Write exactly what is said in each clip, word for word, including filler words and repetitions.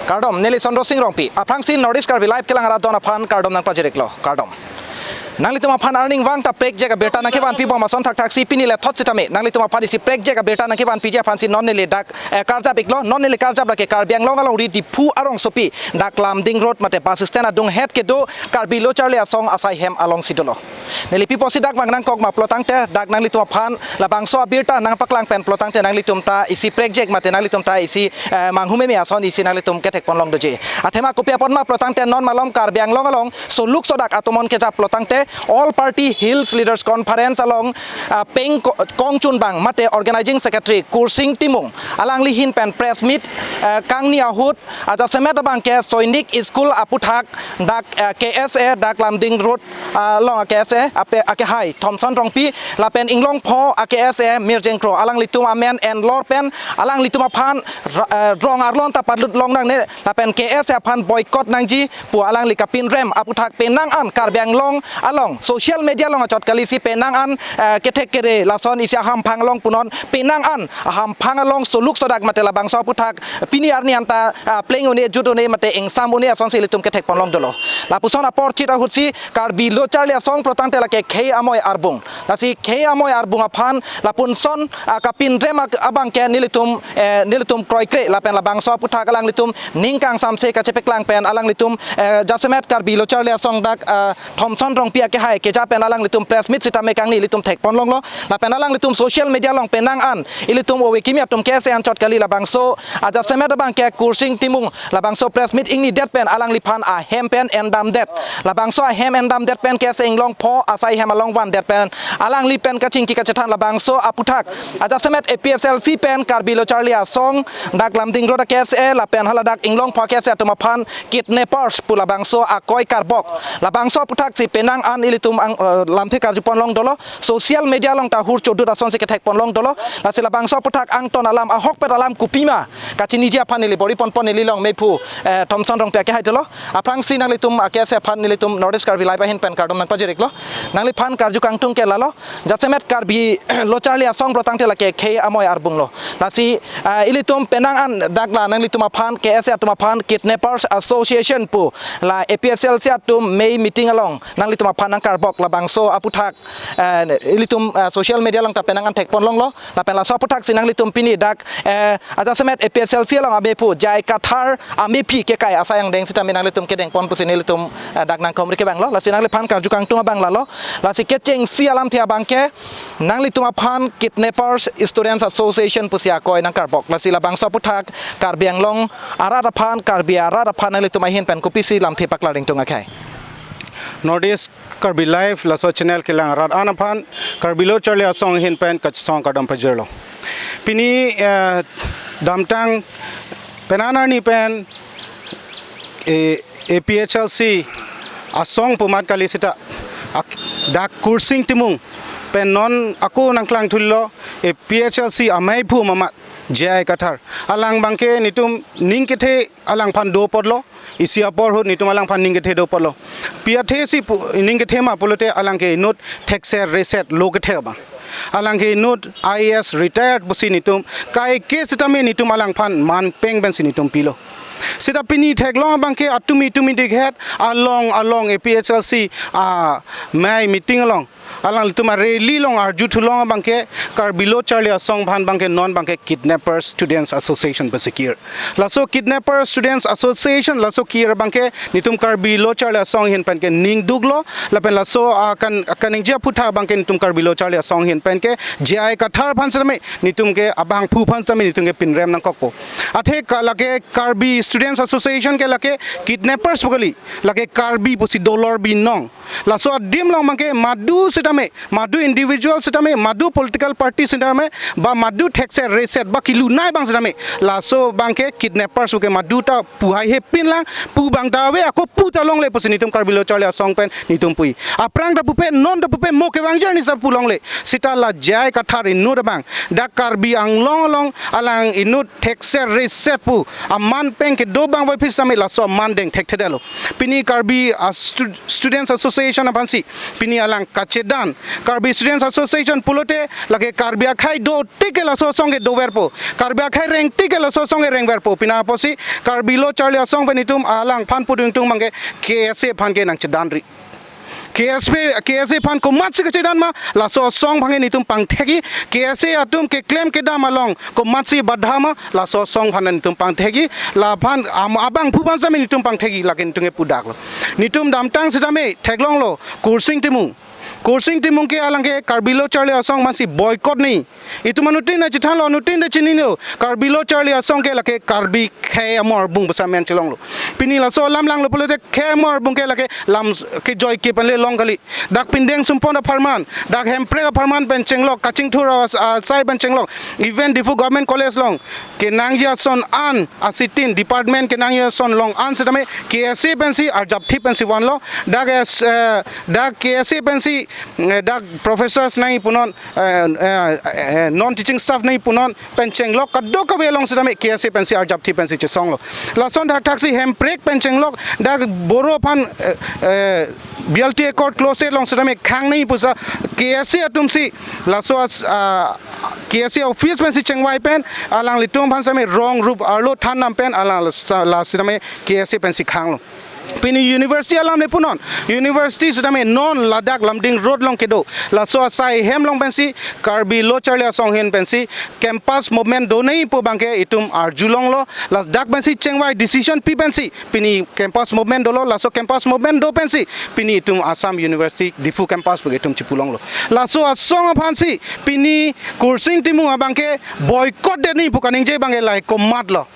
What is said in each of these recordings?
Kardom, neli Sondro Sing Rongpi. Aphrangsi North East Karbi Live kelang arat don aphan kardom nangpajir-iklo. Kardom. Nanglitum aphan arnivang ta prekjak abirta nangkevanpi bom ason thakthaksi pini lethot sitame nanglitum aphan isi prekjak abirta nangkevanpiji aphansi non neli dak, eh, karjap-iklo. Non neli karjap lake Karbi Anglong alongri Diphu arongsopi dak Lumding Road mate bus stand adung het kedo Karbi Lo Charli Asong asai hem alongsi dolo. Neli pi apotsi dak vang nangkok ma pulotangte, dak nanglitum aphan labangso abirta nangpaklang pen pulotangte nanglitum ta isi prekjak mate nanglitum ta isi, eh, manghumeme ason isi nanglitum kethekponlong doji. Athema kopi apot ma pulotangte non malom Karbi Anglong along soluk sodak atomon kejap pulotangte All Party Hills Leaders Conference along, ah, peng ko-, kongchunbang mate Organizing Secretary Kursing Timung alangli ahin pen press meet, eh, kangni ahut ajasemet abangke Sainik School aputhak dak, eh, K S A dak Lumding Road, ah, along a-K S A ape akehai Thomson Rongpi lapen Inglongpho a-K S A Mirjeng Kro alanglitum amen enlor pen alanglitum aphan ra-, eh, rong arlon ta patlut long nangne lapen K S A aphan boycott nangji pu alangli kapinrem aputhak penang an Karbi Anglong along social media along achot kalisi penang an, eh, kethek kere lason isi ahamphang along punon penang an ahamphang along soluk sodak mate labangso aputhak pini arni anta, ah, pleng un-e jut un-e mate ingsam un-e asonsi ilitum kethekponlong dolo. Lapuson apor chit ahutsi Karbi Lo Charli Asong pulotangte lake khei amoi arbung. Lasi khei amoi arbung aphan lapuson, ah, kapinrem ak-, abangke nelitum, eh, nelitum kroikre lapen labangso aputhak alanglitum ning kangsamse kachepeklang pen alanglitum, eh, jasemet Karbi Lo Charli Asong dak, ah, Thomson Rongpi akehai keja pen alanglitum press meet sitame kangni ilitum thekponlonglo. Lapen alanglitum social media along penang an ilitum ove kimi atum K S A anchot kali labangso ajasemet abangke Kursing Timung labangso press meet ingnidet pen alangliphan ahem pen endamdet. Labangso ahem endamdet pen K S A Inglongpho asai hem along vandet pen alangli pen kachingki kachethan labangso aputhak ajasemet A P H L C pen Karbi Lo Charli Asong dak Lumding Road a-K S A lapen haladak Inglongpho a-K S A atum aphan kidnappers pu labangso akoi karbok. Labangso aputhak si penang an ilitum ang, eh, lamthe karjuponlong dolo. Social media along ta hur chodut asonsi kethekponlong dolo. Lasi labangso aputhak angton alam ahokpet alam kopima kachiniji aphan neli bor-iponpon neli longmephu, eh, Thomson Rongpi akehai dolo. Aphrangsi nanglitum a-K S A aphan nelitum North East Karbi Live ahin pen kardom nangpajir-iklo. Nangliphan karju kangtung ke lalo. Jasemet Karbi Lo Charli Asong pulotangte lake khei amoi arbunglo. Lasi, ah, ilitum penang an dak la nanglitum aphan K S A atum aphan Kidnappers Association pu la A P H L C atum mei meeting along nanglitum aphan nangkarbok labangso aputhak, eh, ilitum, eh, social media along ta penang an thekponlonglo. Lapen laso aputhak si nanglitum pini dak, eh, ajasemet A P H L C along amephu J I Kathar amephi kekai asai angdeng sitame nanglitum kedengpon pusi nelitum, eh, dak nangkomri kevanglo. Lasi nangliphan karju kangtung abang lalo. Lasi kechengsi alamthe abangke nanglitum aphan Kidnappers Students Association pusi akoi nangkarbok. Lasi labangso aputhak Karbi Anglong arat aphan, Karbi arat aphan nanglitum ahin pen kopisi lamthe paklar ingtung akhai. North East Karbi Live laso channel kelang arat an aphan Karbi Lo Charli Asong ahin pen kachesong kardom pajirlo. Pini, eh, damtang penang arni pen, eh, A P H L C asong pu amat kali sita ak-, dak Kursing Timung pen non ako nangklangthulo A P H L C ameiphu amat J I Kathar. Alang abangke nelitum ning kethe alangphan do apotlo, isi apor ahut nelitum alangphan ning kethe do apotlo. Pi athe si pu-, ning kethe ma pulote alang ke inut thekser reset lo kethe abang. Alang ke inut I A S retired pusi nelitum kaike sitame nelitum alangphan man peng pensi nelitum pilo. Sita pini theklong abangke atumi tumi dikhet along along A P H L C amei meeting along alanglitum a-rally along arjuthulong abangke Karbi Lo Charli Asong aphan abangke non abangke Kidnappers Students Association pusi kir. Laso Kidnappers Students Association laso kir abangke nelitum Karbi Lo Charli Asong ahin pen ke ningduklo, lapen laso, ah, kan, kaningje aputhak abangke nelitum Karbi Lo Charli Asong ahin pen ke J I Kathar aphan sitame nelitum ke abangphu aphan sitame nelitum ke pinrem nangkokpo. Athe ka lake Karbi Students Association ke lake kidnappers pu kali, lake Karbi pusi dolor binong. Laso adim along abangke madu sitame, madu individual sitame, madu political party sitame, ba madu thekser reset, ba kelunei abang sitame, laso abangke kidnappers pu ke madu ta pu haihepinlang, pu abang ta ave, ako pu ta longle pusi nelitum Karbi Lo Charli Asong pen nelitum pu-i. Aphrang ta pupe, non ta pupe, mo kevangji arni sa pu longle. Sita la J I Kathar inut abang dak Karbi Anglong along alang inut thekser reset pu aman peng kedo abang vaiphi sitame laso aman deng thekthedetlo. Pini Karbi, ah, Stud-, Students Association aphansi pini alang kachedam Karbi Students Association pulote lake Karbi akhei do tik ke laso asong ke doverpo. Karbi akhei reng tik ke laso asong ke rengverpo. Pini apotsi Karbi Lo Charli Asong pen itum alangphan pudun tung abangke K S A aphan ke nangchedanri. K S P, K S A aphan komatsi kachedan ma, laso asong abangke netum pangthekji, K S A atum keklem kedam along komatsi badha ma, laso asong aphan netum pangthekji, laphan am-, abangphu aphan sitame netum pangthekji, lake netum ke pudaklo. Netum damtang sitame theklonglo, Kursing Timung. Kursing Timung ke alang ke Karbi Lo Charli Asong aphansi boycott nei. Itum anuttin ta chethanlo, anuttin ta chinilo. Karbi Lo Charli Asong ke lake Karbi khei amo arbung pusi amen chelonglo. Pini laso alam langlo pulote khei amo arbung ke lake lam s-, kejoi ke pen le long kali. Dak pindeng sumpon apharman, dak hemprek apharman pen chenglok, kachingthur as-, asai pen chenglok. Even Diphu Government College along kenangji ason an, asitin department kenangji ason along an sitame K S A pensi arjapthip pensi vanlo. Dak es-, eh, dak K S A pensi, eh, dak professors nangji punon, eh, eh, eh, non teaching staff nangji punon pen chenglok kadokave along sitame K S A pensi arjapthip pensi chesonglo. Lason thakthaksi hemprek pen chenglok dak Boro aphan, eh, eh, B L T Accord clause along sitame khang nangji pusi K S A atumsi laso as-, ah, K S A office pensi chengvai pen alanglitum aphan sitame rong rup arlo than nam pen alang la, la sitame K S A pensi khanglo. Pini university alam le punon. University sitame non ladak Lumding Road along kedo. Laso asai hem along pensi Karbi Lo Charli Asong ahin pensi campus movement do nangji pu abangke itum arjulonglo. Ladak pensi chengvai decision pi pensi pini campus movement dolo. Laso campus movement do pensi pini itum Assam University Diphu campus pu itum chipulonglo. Laso asong aphansi pini Kursing Timung abangke boycott det nangji pu kaningje abangke lahai komatlo.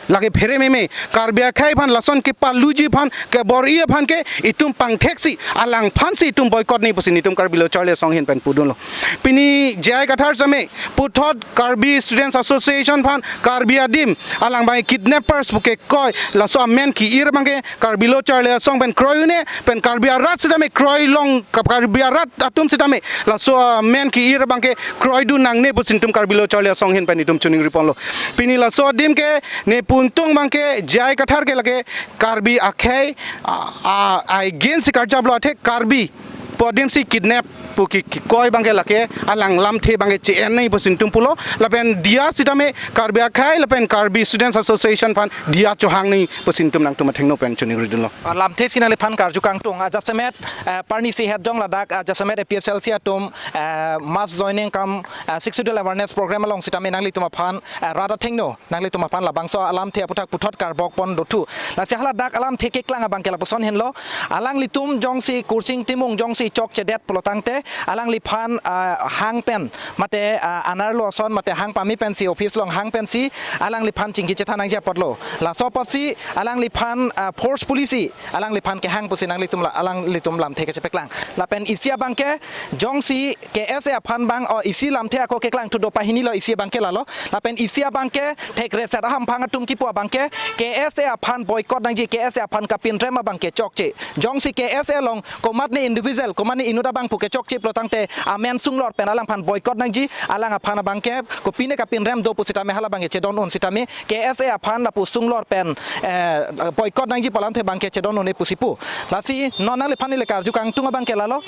Lake phere meme, Karbi akhei aphan lason kepaluji aphan, kebor-i aphan ke itum pangtheksi, alangphansi itum boycott nangji pusi netum Karbi Lo Charli Asong ahin pen pudunlo. Pini J I Kathar sitame puthot Karbi Students Association aphan Karbi adim alang abang kidnappers pu kekoi, laso amen ki-ir abangke Karbi Lo Charli Asong pen kroi un-e, pen Karbi arat sitame kroi long, Karbi arat atum sitame laso amen ki-ir abangke kroidun nangne pusi netum Karbi Lo Charli Asong ahin pen itum choningri ponlo. Pini laso adim ke ne pudun tung abangke J I Kathar ke lake Karbi akhei a, a, against si karjaplo, athe Karbi pu adimsi kidnap pu ke, kekoi abangke lake alang lamthe abangke che-en nangji pusi netum pulo, lapen diya sitame Karbi akhei lapen Karbi Students Association aphan diya chohang nangji pusi netum nangtum athengno pen choningridunlo. Ah, lamthe si nangliphan karju kangtung, ah, jasemet, ah, parni si het jong ladak, ah, jasemet A P H L C atum, ah, mass joining kam, ah, Sixth Schedule awareness program along sitame nanglitum aphan, ah, rat athengno nanglitum aphan labangso alamthe aputhak puthot karbok pon dothu. Lasi haladak alamthe keklang abangke lapuson henlo. Alanglitum jongsi Kursing Timung jongsi chokchedet pulo tangte alangliphan, ah, hang pen mate, ah, anerlo ason mate hang pame pensi office along hang pensi alangliphan chingki chethan nangji apotlo. Laso apotsi alangliphan, ah, forcefully si alangliphan kehang pusi nanglitum la, alanglitum lamthe kachepeklang. Lapen isi abangke jongsi K S A aphan abang, o, isi lamthe ako keklangthu do, pahini lo, isi abangke lalo. Lapen isi abangke thekre set ahamphang atum kipu abangke K S A aphan boycott nangji, K S A aphan kapinrem abangke chokche. Jongsi K S A along komatne individual, komatne inut abang pu kechokche pulo tangte amen sunglor pen alangphan boycott nangji, alangphan abangke kopine kapinrem do pusitame hala abangke chedon un sitame K S A aphan lapu sunglor pen, eh, boycott nangji pu alamthe abangke chedon un-e pusi pu. Lasi non nangliphan neli karju kangtung abangke lalo.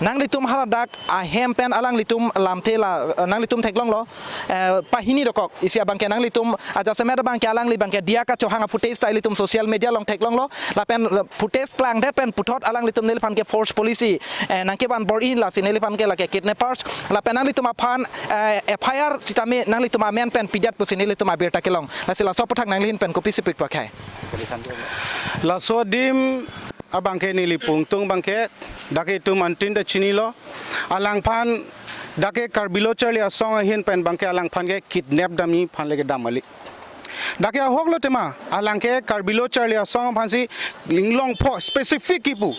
Nanglitum haladak ahem pen alanglitum lamthe la, eh, nanglitum theklonglo, eh, pahini dokok isi abangke nanglitum, ah, jasemet abangke alangli abangke diya kachohang a-footage ta ilitum social media along theklonglo. Lapen, eh, footage klangdet pen puthot alanglitum neliphan ke forcefully si, eh, nangkevan bor-i, lasi neliphan ke lake kidnappers. Lapen nanglitum aphan, eh, F I R sitame nanglitum amen pen pidet pusi nelitum abirta kelong. Lasi laso aputhak nangli ahin pen kopisi pu-ik pakhai? Laso adim abangke neli pudun tung abangke dak itum anuttin ta chinilo. Alangphan dak ke Karbi Lo Charli Asong ahin pen abangke alangphan ke kidnap damji aphan le kedam kali. Dak ke ahok lo tema, alang ke Karbi Lo Charli Asong aphansi inglongpho specific kipu.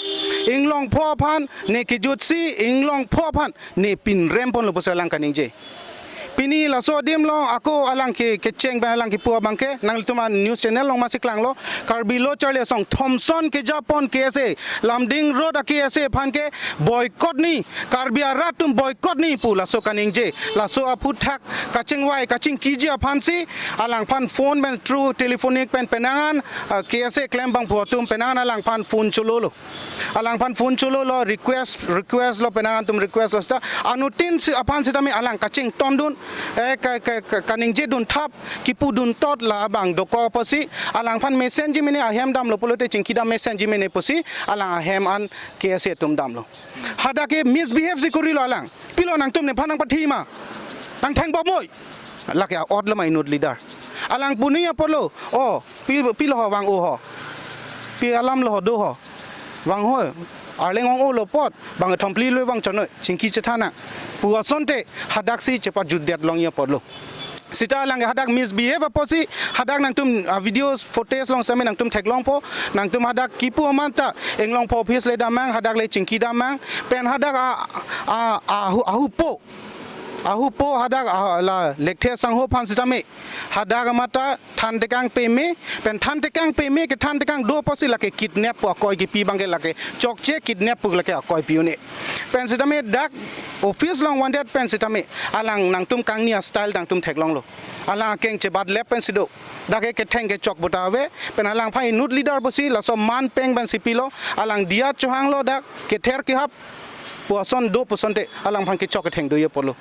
Inglongpho aphan ne kejutsi inglongpho aphan ne pinrem ponlo pusi alang kaningje. Pini laso adim along ako alang ke kecheng pen alang kepu abangke nanglitum a news channel along masi klanglo, Karbi Lo Charli Asong Thomson kejapon K S A, Lumding Road a K S A aphan ke boycott ni, Karbi arat atum boycott ni pu laso kaningje, laso aphuthak kachingvai kachingkiji aphansi alangphan phone pen through telephonic pen penang an, ah, K S A klembangpo atum penang an alangphan phone chololo. Alangphan phone chololo, request, request lo, penang an atum request lo seta. Anuttin si aphan sitame alang kachingtondun, eh, ka, ka, ka, kaningjedun thap, kipudun tot la abang dokok apotsi, alangphan mesenji mene ahem damlo pulote chingkidam mesenji mene pusi, alang ahem an K S A atum damlo. Hadak ke misbehave si korilo alang. Pilo nangtum nephan nangpathi ma? Nangtheng bomoi. Lake a-ot lo ma inut leader. Alang pu ni apotlo. O, pi, pilo ho vang-o ho. Pi alam lo ho do ho. Vang ho. Arleng ong-olo apot. Bang thomphli lo vang chonoi. Chingki chethan nang. Pu asonte hadaksi chepajutdet longji apotlo. Seta alang hadak misbehave apotsi hadak nangtum, ah, videos footage along sitame nangtum theklongpo, nangtum hadak kipu amat ta inglongpo office le damnang, hadak le chingki damnang, pen hadak a, a, ahu, ahupo, ahupo hadak a, la lekthe sangho aphan sitame hadak amat ta than tekang peme, pen than tekang peme kethan tekang do apotsi lake kidnap pu akoi kipi abangke lake chokche, kidnap pu lake akoi pi un-e. Pen sitame dak office along wandet pen sitame alang nangtum kangni a-style nangtum theklonglo. Alang akeng chebat lep pensi do. Dak ke ketheng kechok puta ave, pen alangphan inut leader pusi laso man peng pensi pilo, alang diya chohanglo dak, kether kehap pu ason do pu asonte alangphan kechok ketheng doji apotlo.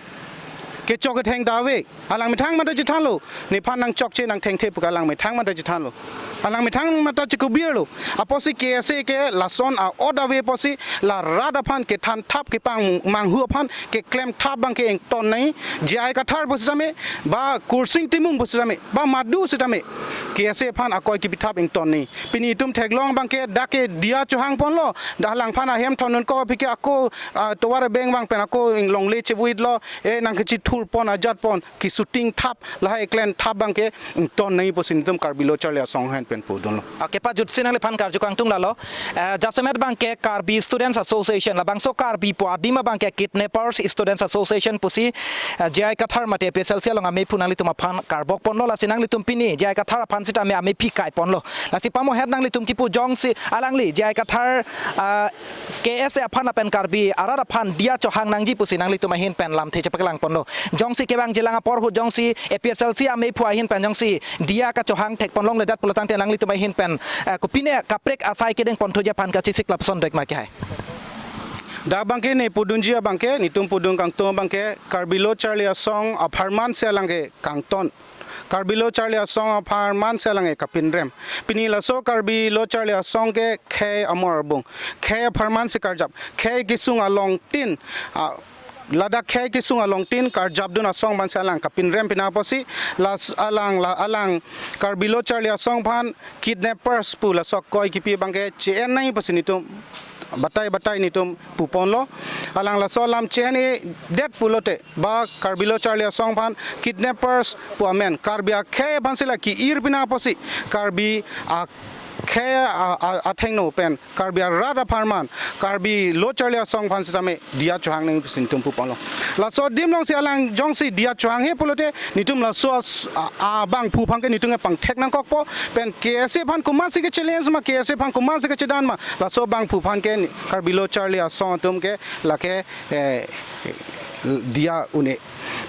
Kechok ketheng ta ave, alang methang mate chethanlo, nephan nangchokche nangthengthe puke alang methang mate chethanlo. Alang methang mate chekubirlo. Apotsi K S A ke lason a-ot ave apotsi la rat aphan kethan thap kepangmanghu aphan keklem thap abangke ington nai, J I Kathar pu sitame, ba Kursing Timung pu sitame, ba madu sitame, K S A aphan akoi kipi thap ington nai. Pini itum theklong abangke dak ke diya chohangponlo, dak alangphan ahem thondun ko aphi ke ako, ah, tovar abeng vang pen ako inglongle chevuitlo, eh, nangkechithurpon ajatpon, kisuting thap, lahai klen thap abangke ington nai pusi netum Karbi Lo Charli Asong ahin pen pudunlo. Ah, kepajutsi nangliphan karju kangtung lalo. Eh, jasemet abangke Karbi Students Association, labangso Karbi pu adim abangke Kidnappers Students Association pusi, eh, J I Kathar mate A P H L C along amephu nanglitum aphan karbokponlo, lasi nanglitum pini J I Kathar aphan sitame amephi kaiponlo. Lasi pamohet nanglitum kipu jongsi alangli J I Kathar, ah, K S A aphan lapen Karbi arat aphan diya chohang nangji pusi nanglitum ahin pen lamthe chepaklangponlo. Jongsi kevangjilang apor ahut jongsi A P H L C amephu ahin pen jongsi diya kachohang thekpon longledet pulo tangte nanglitum ahin pen, eh, kopine kaprek asai kedengponthuji aphan kachesik lapuson dek ma kehai. Dak abangke ne pudunji abangke, netum pudun kangtung abangke, Karbi Lo Charli Asong apharman si alang ke kangton. Karbi Lo Charli Asong apharman si alang ke kapinrem. Pini laso Karbi Lo Charli Asong ke khei amor abung, khei apharman si karjap, khei kesung alongtin, ah, ladak khei kesung alongtin karjapdun asong aphan si alang kapinrem pina apotsi, las alang la alang Karbi Lo Charli Asong aphan kidnappers pu laso akoi kipi abangke che-en nai pusi netum batai batai netum puponlo. Alang laso alam che-en-edet pulote ba Karbi Lo Charli Asong aphan kidnappers pu amen, Karbi akhei aphan si la ki-ir pina apotsi, Karbi akhei a, a, athengno pen Karbi arat apharman Karbi Lo Charli Asong aphan sitame diya chohang nangji pusi netum puponlo. Laso adim alongsi alang jongsi diya chohanghe pulote netum laso as-, a, abangphu aphan ke netum ke pangthek nangkokpo, pen K S A aphan komatsi ke-challenge ma, K S A aphan komatsi kechedan ma, laso abangphu aphan ke ni-, Karbi Lo Charli Asong atum ke lake, eh, diya un-e.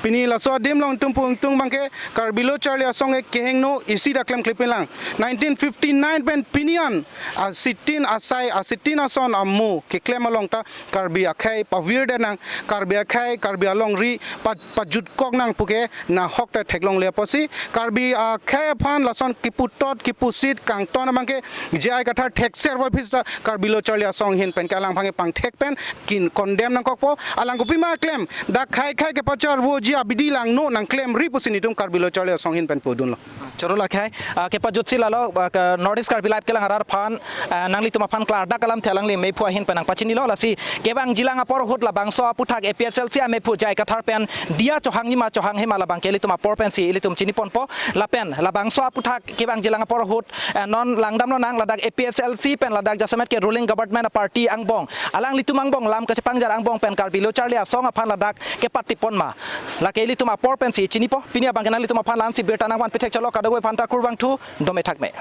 Pini laso adim along netum pu ingtung abangke Karbi Lo Charli Asong ke kehingno isi ta klemklepinlang. Nineteen fifty-nine pen pini an asitin asai, asitin ason amo keklem along ta Karbi akhei pavirdet nang, Karbi akhei, Karbi alongri pa-, pajutkok nang puke nahok ta theklongle apotsi, Karbi akhei aphan lason kiputot kipusit kangton abangke J I Kathar thekser voiphit ta Karbi Lo Charli Asong ahin pen ke alangphan ke pangthek pen kin condemn nangkokpo. Alang kopima klem, dak khei khei kepacharvoji abidi langno nangklemri pusi netum Karbi Lo Charli Asong ahin pen pudunlo. Choro la khei, ah, kepajutsi lalo, ah, ke North East Karbi Live kelang arat aphan, ah, nanglitum aphan klardak alamthe alangli mephu ahin pen nangpachinilo, lasi kevangjilang apor ahut labangso aphuthak A P H L C amephu J I Kathar pen diya chohangji ma chohanghe ma labangke ilitum apor pensi ilitum chiniponpo, lapen labangso aphuthak kevangjilang apor ahut, eh, non langdamlonang ladak A P H L C pen ladak jasemet ke ruling government party angbong, alanglitum angbong lam kachepangjat angbong pen Karbi Lo Charli Asong aphan ladak kepatipon ma. Lake ilitum apor pensi chinipo, pini abang ke nanglitum aphan la-ansi birta nangvanpi thekchelo, kadokave aphanta kurvangthu, dome thakme.